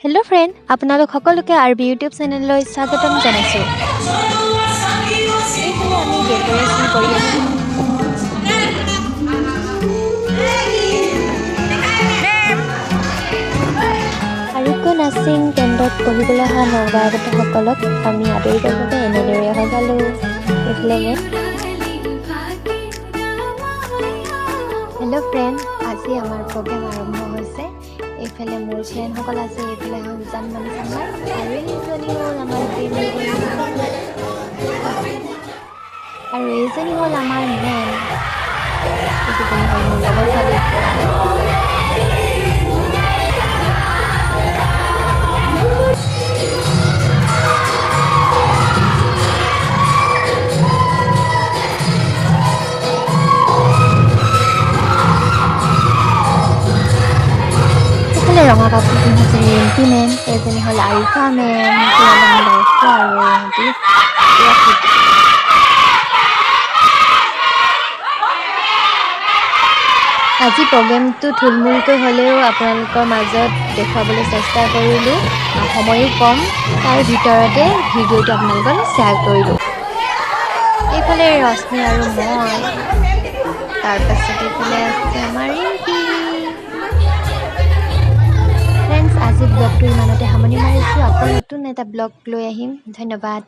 Hello' friend, আপোনালোক সকলোকে R B YouTube চেনেললৈ স্বাগতম জনাইছোঁ। এইফালে আমি ডেক'ৰেশ্যন কৰি আছোঁ। আৰোগ্য নাৰ্ছিং কেন্দ্ৰত পঢ়িবলৈ অহা নৱাগতসকলক আমি আদৰিবৰ বাবে এনেদৰে সজালোঁ। এইফালে মই। হেল্ল' ফ্ৰেণ্ড, আজি আমাৰ প্ৰগ্ৰেম আৰম্ভ হৈছে। এইফালে মোৰ ফ্ৰেণ্ডসকল আছে, এইফালে হ'ল জানমণি ছাৰ আৰু এইজনী হ'ল আমাৰ জিমি আৰু এইজনী হ'ল আমাৰ মেম। এইকেইজনী হ'ল মোৰ লগৰ ছোৱালী। এইফালে ৰঙা কাপোৰ পিন্ধিছে ৰিম্পী মেম, এইজনী হ'ল আৰিফা মেম, পুৰা নাম গাইছে আৰু ইহঁতি পুৰা ফূৰ্তি। আজি প্ৰগ্ৰেমটো থুলমূলকৈ হ'লেও আপোনালোকৰ মাজত দেখুৱাবলৈ চেষ্টা কৰিলোঁ। সময়ো কম, তাৰ ভিতৰতে ভিডিঅ'টো আপোনালোকৰ শ্বেয়াৰ কৰিলোঁ। এইফালে ৰশ্মি আৰু মই, তাৰপাছত এইফালে আছে আমাৰ ৰিম্পী। ফ্ৰেণ্ডছ, আজি ব্লগটো ইমানতে সামৰণি মাৰিছোঁ। আকৌ নতুন এটা ব্লগ লৈ আহিম। ধন্যবাদ।